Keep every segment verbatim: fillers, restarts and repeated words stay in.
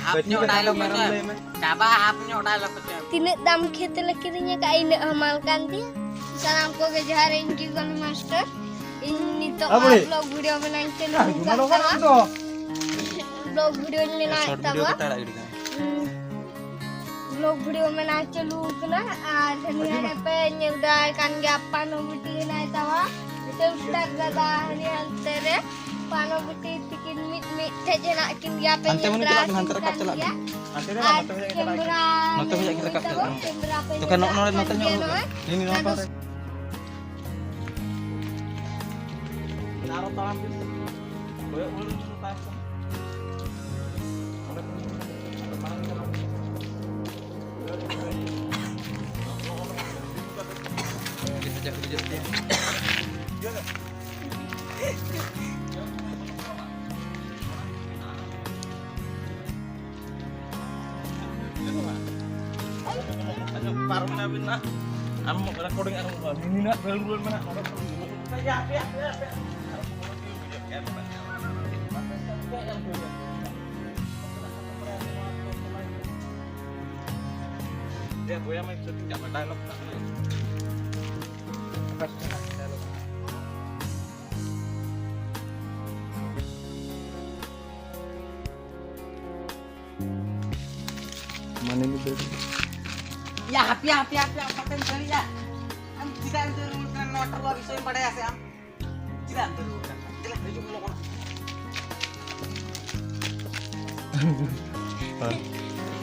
ᱦᱟᱯ ᱧᱚᱜ ᱰᱟᱭᱞᱚᱜ ᱠᱚ ᱪᱮᱫ? ᱪᱟᱵᱟ, ᱦᱟᱯ ᱧᱚᱜ ᱰᱟᱭᱞᱚᱜ ᱠᱚ ᱪᱮᱫ? ᱛᱤᱱᱟᱹᱜ ᱫᱟᱢ ᱠᱷᱮᱛ ᱞᱮ ᱠᱤᱨᱤᱧ ᱟᱠᱟᱫ, ᱤᱱᱟᱹᱜ ᱦᱟᱢᱟᱞ ᱠᱟᱱ ᱛᱤᱧᱟ᱾ ᱥᱟᱱᱟᱢ ᱠᱚᱜᱮ ᱡᱚᱦᱟᱨ, ᱤᱧ ᱜᱮ ᱜᱚᱱ ᱢᱟᱥᱴᱟᱨ᱾ ᱤᱧ ᱱᱤᱛᱚᱜ ᱟᱵᱚ ᱨᱮ᱾ Vlog video ᱵᱮᱱᱟᱣ ᱤᱧ ᱪᱟᱹᱞᱩ ᱟᱠᱟᱫ ᱛᱟᱵᱚᱱᱟ᱾ Vlog video ᱧ ᱵᱮᱱᱟᱣᱮᱫ ᱛᱟᱵᱚᱱᱟ᱾ ᱦᱩᱸ᱾ Vlog video ᱵᱮᱱᱟᱣ ᱪᱟᱹᱞᱩ ᱟᱠᱟᱱᱟ ᱟᱨ ᱦᱟᱹᱱᱤ ᱦᱟᱱᱮ ᱯᱮ ᱧᱮᱞ ᱫᱟᱲᱮ ᱠᱟᱱ ᱜᱮᱭᱟ, ᱯᱟᱱᱚ ᱵᱤᱴᱤ ᱦᱮᱱᱟᱭ ᱛᱟᱢᱟ᱾ ᱢᱤᱫᱴᱮᱱ ᱩᱥᱛᱟᱫ ᱫᱟᱫᱟ ᱦᱟᱹᱱᱤ ᱦᱟᱱᱛᱮ ᱨᱮ, ᱯᱟᱱᱚ ᱵᱤᱴᱤ ᱛᱤᱠᱤᱱ ᱢᱤᱫ ᱢᱤᱫ ᱴᱷᱮᱡ ᱦᱮᱱᱟᱜ ᱠᱤᱱ ᱜᱮᱭᱟ ᱯᱮ ᱦᱟᱱᱛᱮ ᱢᱟᱱᱮ ᱪᱟᱞᱟᱜ ᱵᱤᱱ, ᱦᱟᱱᱛᱮ ᱨᱟᱠᱟᱵ ᱪᱟᱞᱟᱜ ᱵᱤᱱ᱾ ᱟᱨ camera ᱱᱚᱛᱮ ᱠᱷᱚᱡ ᱜᱮ ᱨᱟᱠᱟᱵ ᱪᱟᱞᱟᱜ ᱵᱤᱱ᱾ ᱱᱚᱛᱮ ᱠᱷᱚᱡ ᱜᱮ ᱨᱟᱠᱟᱵ ᱪᱟᱞᱟᱜ ᱵᱤᱱ᱾ ᱛᱚᱠᱷᱚᱱ ᱱᱚᱜᱼᱚ ᱱᱚᱰᱮ ᱱᱚᱛᱮ ᱧᱚᱜ ᱩᱰᱩᱠ ᱵᱤᱱ᱾ ᱱᱤᱭᱟᱹ ᱱᱚᱣᱟ ᱯᱟᱦᱴᱟ᱾ ᱟᱨᱚ ᱛᱟᱲᱟᱢ ᱵᱤᱱ᱾ ᱠᱚᱭᱚᱜ ᱨᱩᱣᱟᱹᱲ ᱵᱤᱱ ᱛᱟᱭᱚᱢ ᱥᱮᱫ᱾ ᱚᱸᱰᱮ ᱠᱷᱚᱱ ᱢᱟᱲᱟᱝ ᱪᱟᱞᱟᱜ ᱵᱤᱱ᱾ ᱟᱪᱪᱷᱟ, ᱯᱟᱨᱚᱢ ᱮᱱᱟ ᱵᱤᱱ ᱱᱟᱜ᱾ ᱟᱢ recording ᱟᱨᱚ ᱱᱤᱱᱟᱹᱜ ᱨᱟᱹᱲ ᱨᱩᱣᱟᱹᱲ ᱢᱮᱱᱟᱜ ᱱᱚᱰᱮ ᱠᱷᱚᱱ᱾ ᱦᱟᱯᱮ, ᱦᱟᱯᱮ, ᱦᱟᱯᱮ, ᱦᱟᱯᱮ᱾ ᱮ ᱵᱚᱭᱦᱟ, ᱢᱟᱭᱤᱠ ᱥᱮᱴ ᱠᱟᱜ ᱢᱮ, ᱰᱟᱭᱞᱚᱜ ᱠᱟᱜ ᱢᱮ᱾ ᱢᱟᱱᱮ ᱢᱤᱫ ᱫᱚ ᱭᱟ, ᱦᱟᱯᱮ, ᱦᱟᱯᱮ, ᱦᱟᱯᱮ, ᱟᱢ ᱵᱟᱯᱮᱢ ᱫᱟᱲᱮᱭᱟᱜᱼᱟ᱾ ᱟᱢ ᱪᱮᱫᱟᱜ ᱮᱢ ᱫᱟᱹᱲ ᱨᱩᱣᱟᱹᱲ ᱠᱟᱱᱟ? ᱱᱚᱣᱟ ᱴᱚᱞᱟ ᱵᱤᱥᱚᱭ ᱮᱢ ᱵᱟᱲᱟᱭᱟ ᱥᱮ ᱟᱢ? ᱪᱮᱫᱟᱜ ᱮᱢ ᱫᱟᱹᱲ ᱨᱩᱣᱟᱹᱲ ᱠᱟᱱᱟ? ᱫᱮᱞᱟ, ᱦᱤᱡᱩᱜ ᱢᱮ ᱞᱚᱜᱚᱱ᱾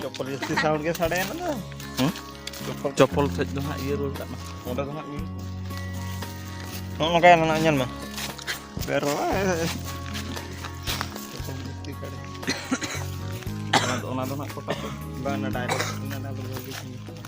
ᱪᱚᱯᱚᱞ ᱡᱟᱹᱥᱛᱤ sound ᱜᱮ ᱥᱟᱰᱮᱭᱮᱱᱟ ᱫᱚ᱾ ᱦᱩᱸ? ᱪᱚᱯᱚᱞ᱾ ᱪᱚᱯᱚᱞ ᱥᱮᱫ ᱫᱚ ᱦᱟᱸᱜ ᱤᱭᱟᱹ ᱨᱩᱣᱟᱹᱲ ᱠᱟᱜ ᱢᱮ᱾ ᱚᱸᱰᱮ ᱫᱚ ᱦᱟᱸᱜ ᱤᱭᱟᱹ᱾ ᱱᱚᱜᱼᱚ ᱱᱚᱝᱠᱟ ᱧᱮᱞ ᱢᱮ᱾ ᱵᱮᱨᱚᱞ᱾ ᱪᱚᱯᱚᱞ ᱡᱟᱹᱥᱛᱤ ᱥᱟᱰᱮ᱾ ᱚᱱᱟ ᱫᱚ, ᱚᱱᱟ ᱫᱚ ᱦᱟᱸᱜ ᱠᱚᱴᱟ ᱠᱚ᱾ ᱵᱟᱝ, ᱚᱱᱟ direct, ᱚᱱᱟ direct ᱵᱷᱟᱜᱤ ᱠᱟᱱᱟ᱾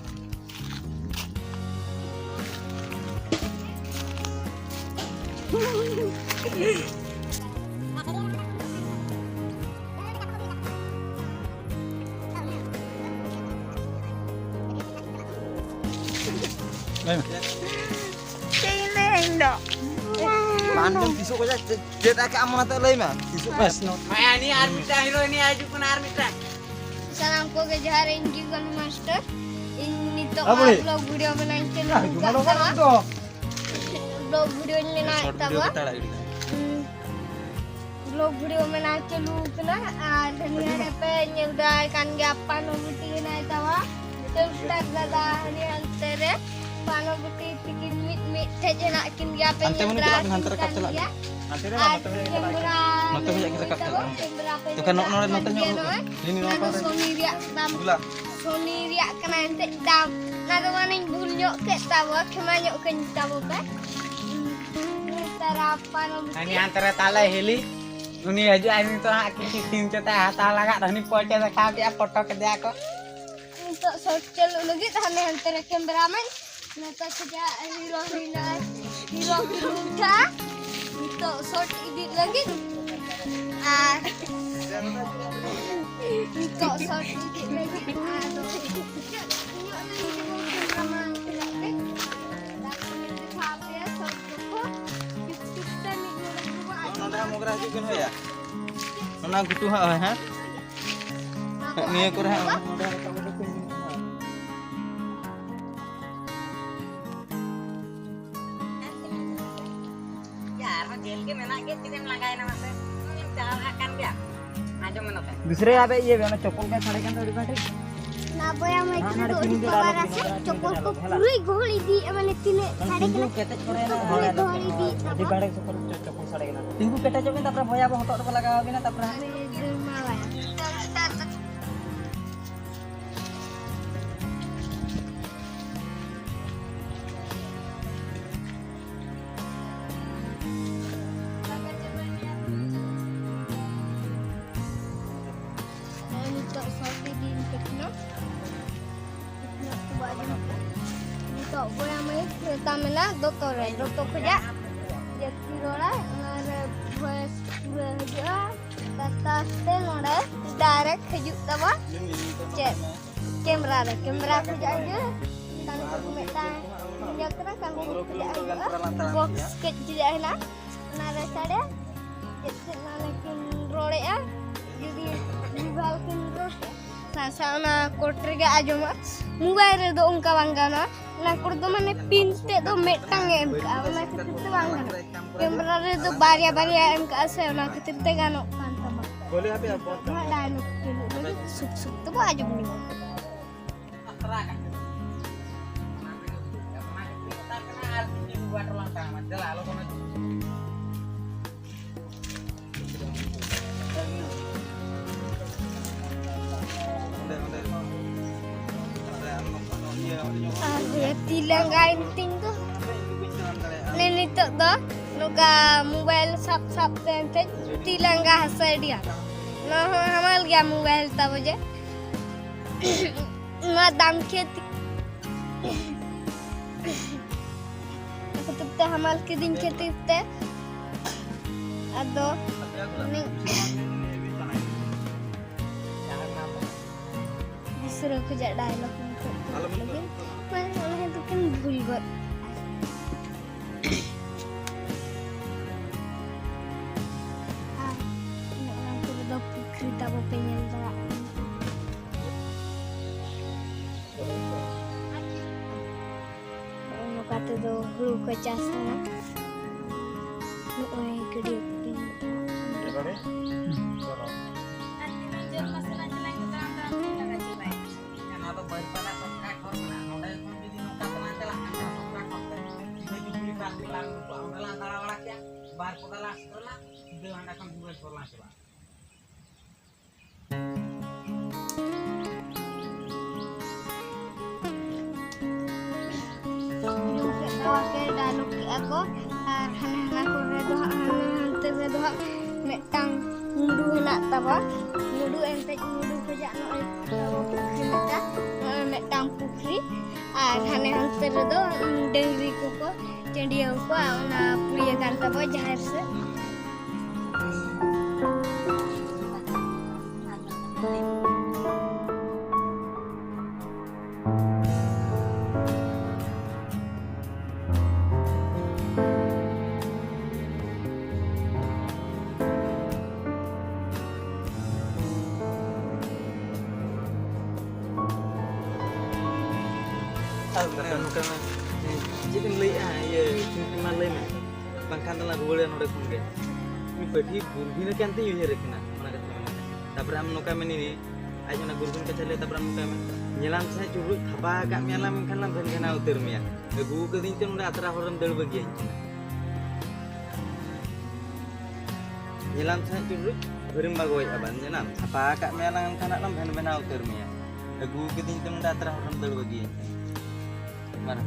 ᱞᱟᱹᱭ ᱢᱮ᱾ ᱪᱮᱫ ᱤᱧ ᱞᱟᱹᱭᱟ ᱤᱧ ᱫᱚ? ᱵᱟᱝ ᱫᱚ ᱛᱤᱥᱚᱜ ᱠᱷᱚᱱᱟᱜ ᱪᱮᱫ, ᱪᱮᱫ ᱟᱠᱟᱫ ᱟᱢ ᱚᱱᱟᱛᱮ ᱞᱟᱹᱭ ᱢᱮ᱾ ᱛᱤᱥᱚᱜ ᱠᱷᱚᱱᱟᱜ? ᱵᱮᱥ, ᱱᱚ- ᱦᱮᱸ, ᱱᱤᱭᱟᱹ ᱟᱨ ᱢᱤᱫᱴᱟᱝ ᱦᱤᱨᱳᱭᱤᱱ ᱦᱤᱡᱩᱜ ᱠᱟᱱᱟ, ᱟᱨ ᱢᱤᱫᱴᱟᱝ᱾ ᱥᱟᱱᱟᱢ ᱠᱚᱜᱮ ᱡᱚᱦᱟᱨ, ᱤᱧ ᱜᱮ ᱠᱟᱹᱱᱩ ᱢᱟᱥᱴᱟᱨ᱾ ᱤᱧ ᱱᱤᱛᱚᱜ ᱟᱵᱚ ᱨᱮ᱾ Vlog video ᱵᱮᱱᱟᱣ ᱤᱧ ᱪᱟᱹᱞᱩ ᱟᱠᱟᱫ ᱛᱟᱵᱚᱱᱟ᱾ Vlog video ᱤᱧ ᱵᱮᱱᱟᱣᱮᱫ ᱛᱟᱵᱚᱱᱟ᱾ Vlog video ᱵᱮᱱᱟᱣ ᱪᱟᱹᱞᱩ ᱠᱟᱱᱟ᱾ ᱟᱨ ᱦᱟᱹᱱᱤ ᱦᱟᱸᱰᱮ ᱯᱮ ᱧᱮᱞ ᱫᱟᱲᱮᱭᱟᱭ ᱠᱟᱱ ᱜᱮᱭᱟ, ᱯᱟᱱᱚ ᱵᱤᱴᱤ ᱦᱮᱱᱟᱭ ᱛᱟᱵᱚᱱᱟ᱾ ᱴᱩᱠ ᱴᱟᱠ ᱫᱟᱫᱟ ᱦᱟᱹᱱᱤ ᱦᱟᱱᱛᱮ ᱨᱮ᱾ ᱯᱟᱱᱚ ᱵᱤᱴᱤ ᱛᱤᱠᱤᱱ ᱢᱤᱫ ᱢᱤᱫ ᱴᱷᱮᱡ ᱦᱮᱱᱟᱜ ᱠᱤᱱ ᱜᱮᱭᱟ, ᱯᱮ ᱦᱟᱱᱛᱮ ᱧᱮᱞ ᱢᱩᱱᱤ ᱫᱟᱲᱮᱭᱟᱜ ᱪᱟᱞᱟᱜ ᱢᱮ, ᱦᱟᱱᱛᱮ ᱠᱤᱱ ᱨᱟᱠᱟᱵ ᱠᱟᱱ ᱪᱟᱞᱟᱜ ᱜᱮᱭᱟ᱾ ᱢᱮ᱾ ᱦᱟᱱᱛᱮ ᱨᱮ ᱵᱟᱝ, ᱟᱨ ᱱᱚᱛᱮ ᱢᱩᱱᱤ ᱪᱟᱞᱟᱜ ᱠᱮᱢᱨᱟ ᱢᱮ᱾ ᱱᱚᱛᱮ ᱠᱷᱚᱱᱟᱜ ᱜᱮ ᱨᱟᱠᱟᱵ ᱠᱮᱢᱨᱟ ᱪᱟᱞᱟᱜ ᱢᱮ᱾ ᱯᱮ ᱛᱚᱠᱷᱟᱱ ᱧᱮᱞ ᱱᱚᱜᱼᱚ ᱱᱚᱰᱮ ᱠᱟᱱ ᱱᱚᱛᱮ ᱜᱮᱭᱟ ᱧᱚᱜ ᱱᱚᱜᱼᱚᱭ᱾ ᱦᱤᱱ ᱱᱚᱣᱟ ᱟᱫᱚ ᱯᱟᱦᱴᱟ᱾ ᱥᱳᱱᱤ ᱨᱮᱭᱟᱜ ᱫᱟᱢ, ᱜᱩᱞᱟ᱾ ᱥᱳᱱᱤ ᱨᱮᱭᱟᱜ ᱠᱟᱱᱟ ᱮᱱᱛᱮᱫ ᱫᱟᱢ᱾ ᱚᱱᱟ ᱫᱚ ᱢᱟᱱᱮᱧ ᱵᱷᱩᱞ ᱧᱚᱜ ᱠᱮᱫ ᱛᱟᱵᱚ, ᱠᱷᱮᱢᱟ ᱧᱚᱜ ᱠᱟᱹᱧ ᱛᱟᱵᱚ ᱯᱮ᱾ ᱱᱮᱛᱟᱨ ᱯᱟᱱᱚ ᱵᱤᱴᱤ᱾ ᱦᱟᱹᱱᱤ ᱦᱟᱱᱛᱮ ᱨᱮ ᱛᱟᱞᱮ ᱦᱤᱞᱤ᱾ ᱩᱱᱤ ᱦᱤᱡᱩᱜᱼᱟᱭ ᱱᱤᱛᱚᱜ ᱦᱟᱸᱜ ᱠᱤᱪᱷᱩ ᱛᱤᱱ ᱪᱚ ᱛᱟᱭ ᱦᱟᱛᱟᱣ ᱞᱟᱜᱟᱜ, ᱦᱟᱹᱱᱤ ᱯᱚᱭᱥᱟ ᱫᱮᱠᱷᱟᱣ ᱠᱮᱫᱼᱟ, ᱯᱷᱳᱴᱳ ᱠᱮᱫᱮᱭᱟ ᱠᱚ᱾ ᱱᱤᱛᱚᱜ ᱥᱚᱴ ᱪᱟᱹᱞᱩ ᱞᱟᱹᱜᱤᱫ ᱦᱟᱱᱮ ᱦᱟᱱᱛᱮ ᱨᱮ ᱠᱮᱢᱨᱟ ᱢᱮᱱ᱾ ᱱᱤᱛᱚᱜ ᱠᱷᱚᱡᱟᱜ ᱦᱤᱨᱳ ᱦᱤᱨᱳᱭᱤᱱ, ᱦᱤᱨᱳ ᱦᱤᱨᱳᱭᱤᱱ ᱠᱟ᱾ ᱱᱤᱛᱚᱜ ᱥᱚᱴ ᱤᱫᱤ ᱞᱟᱹᱜᱤᱫ᱾ ᱟᱨ ᱱᱤᱛᱚᱜ ᱥᱚᱴ ᱤᱫᱤ ᱞᱟᱹᱜᱤᱫ᱾ ᱟᱫᱚ ᱤᱧᱟᱹᱜ ᱞᱟᱹᱭ ᱛᱮᱫᱚ ᱠᱮᱢᱨᱟ ᱢᱟ ᱪᱮᱫᱟᱜ ᱯᱮ? ᱛᱟᱨᱯᱚᱨᱮ ᱫᱮᱠᱷᱟᱣ ᱟᱯᱮᱭᱟ ᱥᱚᱴ ᱠᱚ᱾ ᱪᱩᱯ ᱪᱩᱯ ᱛᱮ ᱢᱤᱫ ᱱᱚᱰᱮᱠ ᱵᱚ ᱟᱡᱚᱢᱟ᱾ ᱱᱚᱰᱮ ᱦᱟᱸᱜ ᱢᱚᱜᱽᱨᱟ ᱦᱤᱡᱩᱜ ᱵᱤᱱ ᱦᱳᱭᱟ᱾ ᱚᱱᱟ ᱜᱷᱩᱴᱩ ᱦᱟᱸᱜ ᱦᱳᱭ ᱦᱟᱸᱜ᱾ ᱱᱤᱭᱟᱹ ᱠᱚᱨᱮ ᱦᱟᱸᱜ ᱱᱚᱰᱮ ᱨᱟᱠᱟᱵ ᱠᱟᱛᱮ ᱠᱚ ᱧᱩᱭᱟ᱾ ᱭᱟ, ᱟᱨᱦᱚᱸ ᱡᱮᱞ ᱜᱮ ᱢᱮᱱᱟᱜ ᱜᱮ, ᱛᱤᱨᱮᱢ ᱞᱟᱸᱜᱟᱭᱮᱱᱟ ᱢᱟᱥᱮ? ᱪᱟᱞᱟᱣ ᱞᱟᱦᱟᱜ ᱠᱟᱱ ᱜᱮᱭᱟ᱾ ᱟᱸᱡᱚᱢ ᱢᱮ ᱱᱚᱛᱮ᱾ ᱫᱩᱥᱨᱟᱹ ᱟᱵᱮ ᱤᱭᱟᱹ ᱵᱮ, ᱚᱱᱟ ᱪᱚᱯᱚᱞ ᱠᱚ ᱥᱟᱰᱮ ᱠᱟᱱ ᱫᱚ ᱟᱹᱰᱤ ᱵᱟᱹᱲᱛᱤ᱾ ᱚᱱᱟ ᱵᱚᱭᱟ ᱢᱟᱹᱭ ᱦᱟᱸ, ᱛᱤᱱᱟᱹᱜ ᱱᱚᱰᱮ ᱟᱹᱰᱤ ᱛᱤᱸᱜᱩ ᱯᱟᱣᱟᱨᱟ ᱥᱮ ᱠᱮᱴᱮᱡ ᱪᱚᱯᱚᱞ ᱠᱚ ᱠᱚᱨᱮ ᱯᱩᱨᱟᱹᱭ ᱜᱚᱦᱚᱲ ᱤᱫᱤᱭᱮᱫᱼᱟ, ᱢᱟᱱᱮ ᱛᱤᱱᱟᱹᱜ ᱢᱟᱱᱮ ᱥᱟᱰᱮ ᱛᱤᱸᱜᱩ ᱠᱟᱱᱟ᱾ ᱠᱮᱴᱮᱡ ᱠᱚᱨᱮ ᱱᱟᱜ ᱯᱩᱨᱟᱹᱭ ᱦᱚᱲ ᱜᱚᱦᱚᱲ ᱫᱚ ᱤᱫᱤᱭᱮᱫ ᱟᱹᱰᱤ ᱛᱟᱵᱚᱱᱟ᱾ ᱵᱟᱲᱮ ᱪᱚᱯᱚᱞ, ᱪᱚᱯᱚᱞ ᱥᱟᱰᱮ ᱠᱟᱱᱟ᱾ ᱛᱤᱸᱜᱩ ᱠᱮᱴᱮᱡᱚᱜ ᱵᱤᱱ, ᱛᱟᱯᱚᱨᱮ ᱵᱚᱭᱟ ᱵᱚ ᱦᱚᱴᱚᱜ ᱨᱮᱵᱚ ᱞᱟᱜᱟᱣ ᱟᱵᱤᱱᱟ, ᱛᱟᱯᱚᱨᱮ ᱦᱟᱸᱜ ᱟᱨᱮ ᱫᱟᱹᱲ ᱢᱟ ᱵᱟᱭ᱾ ᱱᱤᱛᱚᱜ ᱥᱚᱵᱽ ᱜᱮ ᱫᱤᱱ ᱠᱟᱹᱴᱤᱡ ᱱᱤᱛᱚᱜ ᱵᱚᱭᱟ ᱢᱟᱹᱭ ᱢᱮᱛᱟ ᱢᱮᱱᱟ ᱫᱚᱛᱚ ᱨᱮ, ᱫᱚᱛᱚ ᱠᱷᱚᱡᱟᱜ ᱡᱟᱹᱥᱛᱤ ᱨᱚᱲᱟ, ᱚᱱᱟ ᱨᱮ voice ᱯᱩᱨᱟᱹ ᱦᱤᱡᱩᱜᱼᱟ᱾ ᱟᱥᱛᱮ ᱟᱥᱛᱮ ᱱᱚᱰᱮ direct ᱦᱤᱡᱩᱜ ᱛᱟᱢᱟ᱾ ᱪᱮᱫ? ᱠᱮᱢᱨᱟ ᱨᱮ, ᱠᱮᱢᱨᱟ ᱠᱷᱚᱡᱟᱜ ᱦᱤᱡᱩᱜᱼᱟ᱾ ᱛᱟᱭᱚᱢ ᱛᱮ ᱢᱤᱫᱴᱟᱝ ᱧᱮᱞ ᱠᱟᱱᱟ, ᱠᱟᱱ ᱠᱷᱚᱡᱟᱜ ᱦᱤᱡᱩᱜᱼᱟ᱾ Box ᱠᱟᱹᱡ ᱠᱷᱚᱡᱟᱜ ᱦᱮᱱᱟᱜᱼᱟ, ᱚᱱᱟ ᱨᱮ ᱥᱟᱰᱮ᱾ ᱪᱮᱫ ᱪᱮᱫ ᱢᱟᱱᱮ ᱠᱤᱱ ᱨᱚᱲᱮᱜᱼᱟ, ᱡᱩᱫᱤ ᱵᱷᱩᱞ ᱵᱷᱟᱞ ᱠᱤᱱ ᱨᱚᱲ ᱠᱮᱜᱼᱟ, ᱟᱪᱪᱷᱟ, ᱚᱱᱟ ᱠᱳᱰ ᱨᱮᱜᱮ ᱟᱸᱡᱚᱢᱚᱜᱼᱟ᱾ ᱢᱳᱵᱟᱭᱤᱞ ᱨᱮᱫᱚ ᱚᱱᱠᱟ ᱵᱟᱝ ᱜᱟᱱᱚᱜᱼᱟ᱾ ᱚᱱᱟ ᱠᱳᱰ ᱫᱚ ᱢᱟᱱᱮ ᱯᱤᱱ ᱛᱮᱫ ᱫᱚ ᱢᱤᱫᱴᱟᱝ ᱮ ᱮᱢ ᱠᱟᱜᱼᱟ, ᱚᱱᱟ ᱠᱷᱟᱹᱛᱤᱨ ᱛᱮ ᱵᱟᱝ ᱜᱟᱱᱚᱜᱼᱟ᱾ ᱠᱮᱢᱮᱨᱟ ᱨᱮᱫᱚ ᱵᱟᱨᱭᱟ ᱵᱟᱨᱭᱟ ᱮᱢ ᱠᱟᱜᱼᱟ ᱥᱮ, ᱚᱱᱟ ᱠᱷᱟᱹᱛᱤᱨ ᱛᱮ ᱜᱟᱱᱚᱜ ᱠᱟᱱ ᱛᱟᱢᱟ᱾ ᱱᱚᱣᱟ ᱰᱟᱭᱞᱚᱜ ᱠᱚ ᱞᱟᱹᱜᱤᱫ ᱥᱩᱠ ᱥᱩᱠ ᱛᱮᱵᱚ ᱟᱸᱡᱚᱢ ᱧᱟᱢᱟ᱾ ᱟᱨ ᱛᱤ ᱞᱟᱸᱜᱟᱭᱮᱱ ᱛᱤᱧ ᱫᱚ᱾ ᱱᱤᱛᱚᱜ ᱫᱚ ᱱᱚᱝᱠᱟ ᱢᱳᱵᱟᱭᱤᱞ ᱥᱟᱵ ᱥᱟᱵ ᱛᱮ ᱮᱱᱛᱮ ᱛᱤ ᱞᱟᱸᱜᱟ ᱦᱟᱹᱥᱩᱭᱮᱫᱤᱧᱟ᱾ ᱱᱚᱣᱟ ᱦᱚᱸ ᱦᱟᱢᱟᱞ ᱜᱮᱭᱟ ᱢᱳᱵᱟᱭᱤᱞ ᱛᱟᱵᱚ ᱡᱮ᱾ ᱱᱚᱣᱟ ᱫᱟᱢ ᱠᱷᱮᱛ ᱠᱷᱟᱹᱛᱤᱨ ᱛᱮ, ᱦᱟᱢᱟᱞ ᱠᱤᱫᱤᱧ ᱠᱷᱟᱹᱛᱤᱨ ᱛᱮ ᱟᱫᱚ ᱩᱱᱤ ᱫᱤᱥᱨᱟᱹ ᱠᱷᱚᱡᱟᱜ ᱰᱟᱭᱞᱚᱜ ᱞᱟᱹᱜᱤᱫ ᱢᱟᱱᱮ ᱚᱱᱟ ᱫᱚᱠᱤᱱ ᱵᱷᱩᱞ ᱜᱚᱫ᱾ ᱟᱨ ᱚᱱᱟ ᱠᱚᱨᱮ ᱫᱚ ᱯᱩᱠᱷᱨᱤ ᱛᱟᱵᱚ ᱯᱮ ᱧᱮᱞ ᱫᱟᱲᱮᱭᱟᱜ ᱠᱟᱱᱟ᱾ ᱱᱚᱜᱼᱚᱭ ᱱᱚᱝᱠᱟ ᱛᱮᱫᱚ ᱦᱩᱲᱩ ᱠᱚ ᱪᱟᱥ ᱠᱟᱱᱟ᱾ ᱱᱚᱜᱼᱚᱭ ᱜᱟᱹᱰᱭᱟᱹ ᱠᱚ ᱯᱮ ᱧᱮᱞ ᱫᱟ᱾ ᱟᱨ ᱛᱤᱱᱟᱹᱜ ᱡᱷᱟᱹᱞ ᱢᱟᱥᱮ ᱞᱟᱝ ᱪᱟᱞᱟᱜ ᱠᱟᱱᱟ, ᱛᱟᱲᱟᱢ ᱛᱟᱲᱟᱢ ᱛᱮ ᱞᱟᱸᱜᱟ ᱪᱟᱵᱟᱭᱮᱱᱟ᱾ ᱚᱱᱟ ᱫᱚ ᱵᱟᱹᱨᱯᱟᱫᱟ shortcut ᱦᱚᱨ ᱢᱮᱱᱟᱜᱼᱟ᱾ ᱱᱚᱸᱰᱮ ᱠᱷᱚᱱ ᱡᱩᱫᱤ ᱱᱚᱝᱠᱟ ᱛᱮᱞᱟᱝ ᱪᱟᱞᱟᱜ ᱠᱷᱟᱱ, shortcut ᱦᱚᱨ ᱛᱮ ᱥᱤᱫᱷᱟᱹ ᱡᱩᱵᱽᱞᱤ ᱯᱟᱨᱠ ᱞᱟᱝ ᱩᱰᱩᱠᱚᱜᱼᱟ, ᱚᱸᱰᱮ ᱞᱟᱝ ᱫᱟᱬᱟ ᱵᱟᱲᱟ ᱠᱮᱜᱼᱟ, ᱵᱟᱨ ᱯᱚᱫᱟ ᱞᱟᱝ ᱥᱮᱴᱮᱨᱱᱟ, ᱥᱤᱫᱷᱟᱹ ᱦᱟᱸᱰᱮ ᱠᱷᱚᱱ ᱵᱷᱩᱵᱽᱱᱮᱥᱯᱚᱨ ᱞᱟᱝ ᱪᱟᱞᱟᱜᱼᱟ᱾ ᱱᱚᱣᱟ ᱠᱮ ᱰᱟᱭᱞᱚᱜ ᱠᱮᱜᱼᱟ ᱠᱚ, ᱟᱨ ᱦᱟᱱᱮ ᱦᱟᱱᱟ ᱠᱚᱨᱮ ᱫᱚ ᱦᱟᱸᱜ, ᱦᱟᱱᱮ ᱦᱟᱱᱛᱮ ᱨᱮ ᱫᱚ ᱦᱟᱸᱜ ᱢᱤᱫᱴᱟᱝ ᱢᱩᱰᱩ ᱦᱮᱱᱟᱜ ᱛᱟᱵᱚᱱ᱾ ᱢᱩᱰᱩ ᱮᱱᱛᱮ ᱢᱩᱰᱩ ᱠᱷᱚᱡᱟᱜ ᱱᱚᱜᱼᱚᱭ ᱛᱟᱵᱚ ᱯᱩᱠᱷᱨᱤ ᱢᱤᱫᱴᱟᱝ, ᱱᱚᱜᱼᱚᱭ ᱢᱤᱫᱴᱟᱝ ᱯᱩᱠᱷᱨᱤ, ᱟᱨ ᱦᱟᱱᱮ ᱦᱟᱱᱛᱮ ᱨᱮᱫᱚ ᱰᱟᱹᱝᱨᱤ ᱠᱚᱠᱚ ᱪᱟᱹᱰᱤᱭᱟᱹᱣ ᱠᱚᱣᱟ, ᱚᱱᱟ ᱯᱩᱲᱤᱭᱟᱹ ᱠᱟᱱ ᱛᱟᱵᱚ ᱡᱟᱦᱮᱨ ᱥᱮᱫ᱾ ᱟᱨ ᱱᱚᱝᱠᱟ ᱢᱟ, ᱪᱮᱫ ᱮᱢ ᱞᱟᱹᱭᱮᱜᱼᱟ? ᱤᱭᱟᱹ, ᱪᱩᱢᱠᱤ, ᱢᱟ ᱞᱟᱹᱭ ᱢᱮ, ᱵᱟᱝᱠᱷᱟᱱ ᱫᱚᱞᱟᱝ ᱨᱩᱣᱟᱹᱲᱟ ᱱᱚᱰᱮ ᱠᱷᱚᱱ ᱜᱮ᱾ ᱩᱱᱤ ᱯᱟᱹᱴᱷᱤ ᱜᱩᱨᱵᱷᱤᱱ ᱟᱠᱟᱱ ᱛᱤᱧ ᱩᱭᱦᱟᱹᱨᱮ ᱠᱟᱱᱟ, ᱚᱱᱟ ᱠᱟᱛᱷᱟ ᱢᱮᱱᱟᱜᱼᱟ᱾ ᱛᱟᱯᱚᱨᱮ ᱟᱢ ᱱᱚᱝᱠᱟ ᱢᱮᱱᱤᱧ, ᱟᱡ ᱚᱱᱟ ᱜᱩᱨᱵᱷᱤᱱ ᱠᱟᱛᱷᱟ ᱞᱟᱹᱭ, ᱛᱟᱯᱚᱨᱮ ᱟᱢ ᱱᱚᱝᱠᱟ ᱢᱮ, "ᱧᱮᱞᱟᱢ ᱥᱮ ᱦᱟᱸᱜ ᱪᱩᱰᱨᱩᱡ, ᱛᱷᱟᱯᱟ ᱟᱠᱟᱫ ᱢᱮᱭᱟ ᱞᱟᱝ, ᱢᱮᱱᱠᱷᱟᱱ ᱞᱟᱝ ᱵᱷᱮᱱ ᱵᱷᱮᱱᱟᱣ ᱩᱛᱟᱹᱨ ᱢᱮᱭᱟ᱾ ᱟᱹᱜᱩ ᱠᱟᱹᱫᱤᱧ ᱛᱮ ᱱᱚᱰᱮ ᱟᱛᱨᱟ ᱦᱚᱨ ᱨᱮᱢ ᱫᱟᱹᱲ ᱵᱟᱹᱜᱤᱭᱟᱹᱧ ᱠᱟᱱᱟ᱾" ᱧᱮᱞᱟᱢ ᱥᱮ ᱦᱟᱸᱜ ᱪᱩᱰᱨᱩᱡ, ᱵᱷᱟᱹᱨᱤᱢ ᱵᱟᱜᱚᱭᱮᱫᱼᱟ ᱵᱟᱝ ᱧᱮᱞᱟᱢ? ᱛᱷᱟᱯᱟ ᱟᱠᱟᱫ ᱢᱮᱭᱟ ᱞᱟᱝ, ᱮᱱᱠᱷᱟᱱ ᱦᱟᱸᱜ ᱞᱟᱝ ᱵᱷᱮᱱ ᱵᱷᱮᱱᱟᱣ ᱩᱛᱟᱹᱨ ᱢᱮᱭᱟ᱾ ᱟᱹᱜᱩ ᱠᱟᱹᱫᱤᱧ ᱛᱮ ᱱᱚᱰᱮ ᱟᱛᱨᱟ ᱦᱚᱨ ᱨᱮᱢ ᱫᱟᱹᱲ ᱵᱟᱹᱜᱤᱭᱟᱹᱧ ᱠᱟᱱᱟ᱾ ᱢᱟᱨᱟ,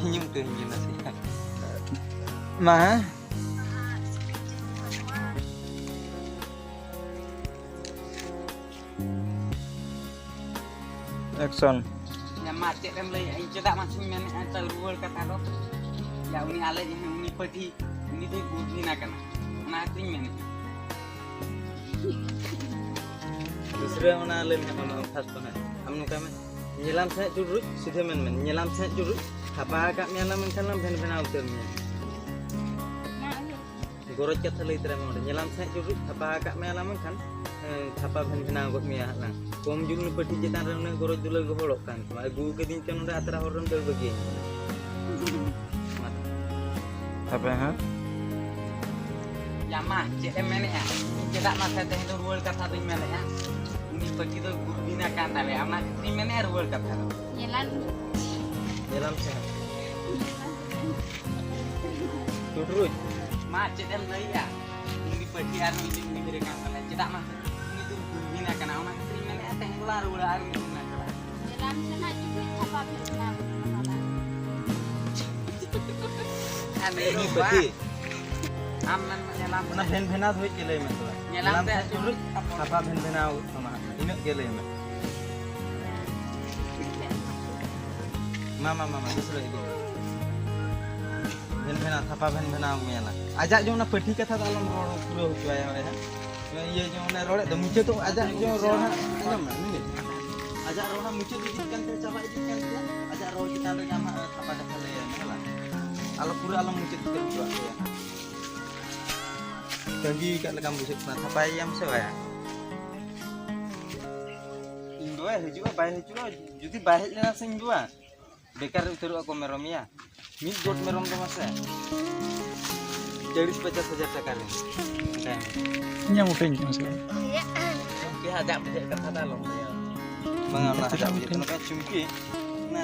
ᱤᱧ ᱩᱛᱟᱹᱨ ᱤᱧ ᱱᱟᱥᱮᱭᱟᱜ᱾ ᱢᱟ ᱦᱮᱸ᱾ ᱮᱠᱥᱚᱱ᱾ ᱭᱟ ᱢᱟ, ᱪᱮᱫ ᱮᱢ ᱞᱟᱹᱭᱮᱜᱼᱟ? ᱤᱧ ᱪᱮᱫᱟᱜ ᱢᱟᱥᱮᱧ ᱢᱮᱱᱮᱫᱼᱟ, ᱛᱟᱹᱣ ᱨᱩᱣᱟᱹᱲ ᱠᱟᱛᱷᱟ ᱫᱚ? ᱭᱟ, ᱩᱱᱤ ᱟᱞᱮ ᱡᱟᱦᱟᱸᱭ, ᱩᱱᱤ ᱯᱟᱹᱴᱷᱤ, ᱩᱱᱤ ᱫᱚᱭ ᱜᱩᱨᱵᱷᱤᱱ ᱟᱠᱟᱱᱟ, ᱚᱱᱟ ᱠᱷᱟᱹᱛᱤᱨᱤᱧ ᱢᱮᱱᱮᱫᱼᱟ᱾ ᱫᱩᱥᱨᱟᱹ ᱚᱱᱟ ᱞᱟᱹᱭ ᱢᱮ, ᱚᱱᱟ ᱯᱷᱟᱥᱴ ᱠᱷᱚᱱᱟᱜ᱾ ᱟᱢ ᱱᱚᱝᱠᱟ ᱢᱮ, ᱧᱮᱞᱟᱢ ᱥᱮ ᱦᱟᱸᱜ ᱪᱩᱰᱨᱩᱡ, ᱥᱤᱫᱷᱟᱹ ᱢᱮᱱ ᱢᱮ, ᱧᱮᱞᱟᱢ ᱥᱮ ᱦᱟᱸᱜ ᱪᱩᱰᱨᱩᱡ, ᱛᱷᱟᱯᱟ ᱟᱠᱟᱫ ᱢᱮᱭᱟ ᱞᱟᱝ, ᱢᱮᱱᱠᱷᱟᱱ ᱞᱟᱝ ᱵᱷᱮᱱ ᱵᱷᱮᱱᱟᱣ ᱩᱛᱟᱹᱨ ᱢᱮᱭᱟ᱾ ᱜᱚᱨᱚᱡᱽ ᱠᱟᱛᱷᱟ ᱞᱟᱹᱭ ᱛᱚᱨᱟᱭ ᱢᱮ ᱚᱸᱰᱮ, ᱧᱮᱞᱟᱢ ᱥᱮ ᱦᱟᱸᱜ ᱪᱩᱰᱨᱩᱡ, ᱛᱷᱟᱯᱟ ᱟᱠᱟᱫ ᱢᱮᱭᱟ ᱞᱟᱝ, ᱢᱮᱱᱠᱷᱟᱱ, ᱮᱸ, ᱛᱷᱟᱯᱟ ᱵᱷᱮᱱ ᱵᱷᱮᱱᱟᱣ ᱜᱚᱫ ᱢᱮᱭᱟ ᱦᱟᱸᱜ ᱞᱟᱝ᱾ ᱠᱚᱢ ᱡᱩᱞ ᱩᱱᱤ ᱯᱟᱹᱴᱷᱤ ᱪᱮᱛᱟᱱ ᱨᱮ ᱩᱱᱟᱹᱜ ᱜᱚᱨᱚᱡᱽ ᱫᱩᱞᱟᱹᱲ ᱜᱚᱦᱚᱲᱚᱜ ᱠᱟᱱ ᱛᱟᱢᱟ, ᱟᱹᱜᱩ ᱠᱟᱹᱫᱤᱧ ᱛᱮ ᱱᱚᱰᱮ ᱟᱛᱨᱟ ᱦᱚᱨ ᱨᱮᱢ ᱫᱟᱹᱲ ᱵᱟᱹᱜᱤᱭᱟᱹᱧ ᱠᱟᱱᱟ᱾ ᱢᱟ᱾ ᱛᱚᱵᱮ ᱦᱟᱸᱜ? ᱭᱟ ᱢᱟ, ᱪᱮᱫ ᱮᱢ ᱢᱮᱱᱮᱫᱼᱟ? ᱤᱧ ᱪᱮᱫᱟᱜ ᱢᱟᱥᱮ ᱛᱮᱦᱮᱧ ᱫᱚ ᱨᱩᱣᱟᱹᱲ ᱠᱟᱛᱷᱟ ᱫᱚᱧ ᱢᱮᱱᱮᱫᱼᱟ? ᱩᱱᱤ ᱯᱟᱹᱴᱷᱤ ᱫᱚ ᱜᱩᱨᱵᱷᱤᱱ ᱟᱠᱟᱱ ᱛᱟᱞᱮᱭᱟ, ᱚᱱᱟ ᱠᱷᱟᱹᱛᱤᱨᱤᱧ ᱢᱮᱱᱮᱫᱼᱟ ᱨᱩᱣᱟᱹᱲ ᱠᱟᱛᱷᱟ ᱫᱚ᱾ ᱧᱮᱞᱟᱢ᱾ ᱧᱮᱞᱟᱢ ᱥᱮ ᱦᱟᱸᱜ᱾ ᱪᱩᱰᱨᱩᱡ᱾ ᱢᱟ, ᱪᱮᱫ ᱮᱢ ᱞᱟᱹᱭᱮᱜᱼᱟ? ᱩᱱᱤ ᱯᱟᱹᱴᱷᱤ ᱟᱨ ᱱᱩᱭ ᱫᱚ ᱩᱱᱤ ᱵᱮᱨᱮ ᱠᱟᱱ ᱛᱟᱞᱮᱭᱟ᱾ ᱪᱮᱫᱟᱜ ᱢᱟᱥᱮ? ᱩᱱᱤ ᱫᱚ ᱜᱩᱨᱵᱷᱤᱱ ᱟᱠᱟᱱᱟ, ᱚᱱᱟ ᱠᱷᱟᱹᱛᱤᱨᱤᱧ ᱢᱮᱱᱮᱫᱼᱟ, ᱛᱮᱦᱮᱧ ᱫᱚᱞᱟᱝ ᱨᱩᱣᱟᱹᱲᱟ ᱟᱨ ᱩᱱᱤ ᱫᱚ ᱢᱮᱱᱟᱜ ᱠᱚᱣᱟ᱾ ᱧᱮᱞᱟᱢ ᱥᱮ ᱱᱟᱜ ᱪᱩᱰᱨᱩᱡ ᱛᱷᱟᱯᱟ ᱯᱷᱮᱨ ᱠᱟᱱᱟ᱾ ᱟᱨ ᱱᱩᱭ ᱩᱱᱤ ᱫᱚ ᱯᱟᱹᱴᱷᱤ᱾ ᱵᱟᱝ᱾ ᱟᱢ ᱢᱮᱱ ᱢᱮ, ᱧᱮᱞᱟᱢ ᱚᱱᱟ ᱥᱮ᱾ ᱵᱷᱮᱱ ᱵᱷᱮᱱᱟᱣ ᱫᱷᱟᱹᱵᱤᱡ ᱜᱮ ᱞᱟᱹᱭ ᱢᱮ ᱛᱚᱵᱮ᱾ ᱧᱮᱞᱟᱢ ᱧᱮᱞᱟᱢ ᱥᱮ ᱥᱮ ᱪᱩᱰᱨᱩᱡ ᱪᱩᱰᱨᱩᱡ ᱛᱷᱟᱯᱟ᱾ ᱛᱷᱟᱯᱟ ᱵᱷᱮᱱ ᱵᱷᱮᱱᱟᱣ ᱟᱢᱟ ᱦᱟᱸᱜ, ᱤᱱᱟᱹᱜ ᱜᱮ ᱞᱟᱹᱭ ᱢᱮ᱾ ᱢᱟ, ᱢᱟ, ᱢᱟ, ᱢᱟ, ᱫᱩᱥᱨᱟᱹ ᱤᱫᱤ ᱢᱮ᱾ ᱵᱷᱮᱱ ᱵᱷᱮᱱᱟᱣ, ᱛᱷᱟᱯᱟ ᱵᱷᱮᱱ ᱵᱷᱮᱱᱟᱣ ᱢᱮᱭᱟ ᱞᱟᱝ᱾ ᱟᱡᱟᱜ ᱡᱮ ᱚᱱᱟ ᱯᱟᱹᱴᱷᱤ ᱠᱟᱛᱷᱟ ᱫᱚ ᱟᱞᱚᱢ ᱨᱚᱲ ᱯᱩᱨᱟᱹᱣ ᱦᱚᱪᱚᱣᱟᱭᱟ ᱦᱳᱭ ᱦᱟᱸᱜ᱾ ᱤᱭᱟᱹ ᱡᱮ ᱚᱱᱮ ᱨᱚᱲᱮᱫ ᱫᱚ ᱢᱩᱪᱟᱹᱫᱚᱜ, ᱟᱡᱟᱜ ᱡᱮ ᱨᱚᱲ ᱦᱟᱸᱜ, ᱟᱸᱡᱚᱢ ᱢᱮ, ᱱᱩᱭ ᱟᱡᱟᱜ ᱨᱚᱲ ᱦᱟᱸᱜ ᱢᱩᱪᱟᱹᱫ ᱤᱫᱤᱜ ᱠᱟᱱ ᱛᱟᱭᱟ, ᱪᱟᱵᱟ ᱤᱫᱤᱜ ᱠᱟᱱ ᱛᱟᱭᱟ᱾ ᱟᱡᱟᱜ ᱨᱚᱲ ᱪᱮᱛᱟᱱ ᱨᱮᱜᱮ ᱟᱢ ᱦᱟᱸᱜ ᱛᱷᱟᱯᱟ ᱠᱟᱛᱷᱟ ᱞᱟᱹᱭᱟᱭ ᱢᱮ, ᱦᱮᱸ ᱵᱟᱝ? ᱟᱞᱚ ᱯᱩᱨᱟᱹ ᱟᱞᱚᱢ ᱢᱩᱪᱟᱹᱫ ᱩᱛᱟᱹᱨ ᱦᱚᱪᱚᱣᱟᱜ ᱛᱟᱭᱟ ᱦᱟᱸᱜ᱾ ᱛᱟᱺᱜᱤ ᱟᱠᱟᱫ ᱞᱮᱠᱟᱢ ᱵᱩᱡᱷᱟᱹᱜ ᱠᱟᱱᱟ, ᱛᱷᱟᱯᱟᱭᱮᱭᱟᱢ ᱥᱮ ᱵᱟᱭᱟ? ᱤᱧ ᱵᱟᱵᱟᱭ ᱦᱤᱡᱩᱜᱼᱟ, ᱵᱟᱭ ᱦᱤᱡᱩᱜᱼᱟ, ᱡᱩᱫᱤ ᱵᱟᱭ ᱦᱮᱡ ᱞᱮᱱᱟ ᱥᱮ ᱤᱧ ᱵᱟᱵᱟ, ᱵᱮᱠᱟᱨ ᱩᱛᱟᱹᱨᱚᱜᱼᱟ ᱠᱚ ᱢᱮᱨᱚᱢ ᱭᱟ᱾ ᱢᱤᱫ ᱜᱚᱴ ᱢᱮᱨᱚᱢ ᱫᱚ ᱢᱟᱥᱮ ᱪᱚᱞᱞᱤᱥ ᱯᱚᱧᱪᱟᱥ ᱦᱟᱡᱟᱨ ᱴᱟᱠᱟ ᱨᱮ᱾ ᱤᱧᱟᱹᱜ ᱢᱩᱴᱷᱟᱹᱧ ᱠᱟᱱᱟ ᱥᱮ? ᱪᱩᱢᱠᱤ ᱦᱟᱡᱟᱜ ᱵᱩᱡᱷᱟᱹᱜ ᱠᱟᱛᱷᱟ ᱫᱚ ᱟᱞᱚᱢ ᱞᱟᱹᱭᱟ᱾ ᱵᱟᱝᱟ, ᱚᱱᱟ ᱦᱟᱡᱟᱜ ᱵᱩᱡᱷᱟᱹᱜ ᱠᱟᱱᱟ᱾ ᱪᱩᱢᱠᱤ, ᱚᱱᱟ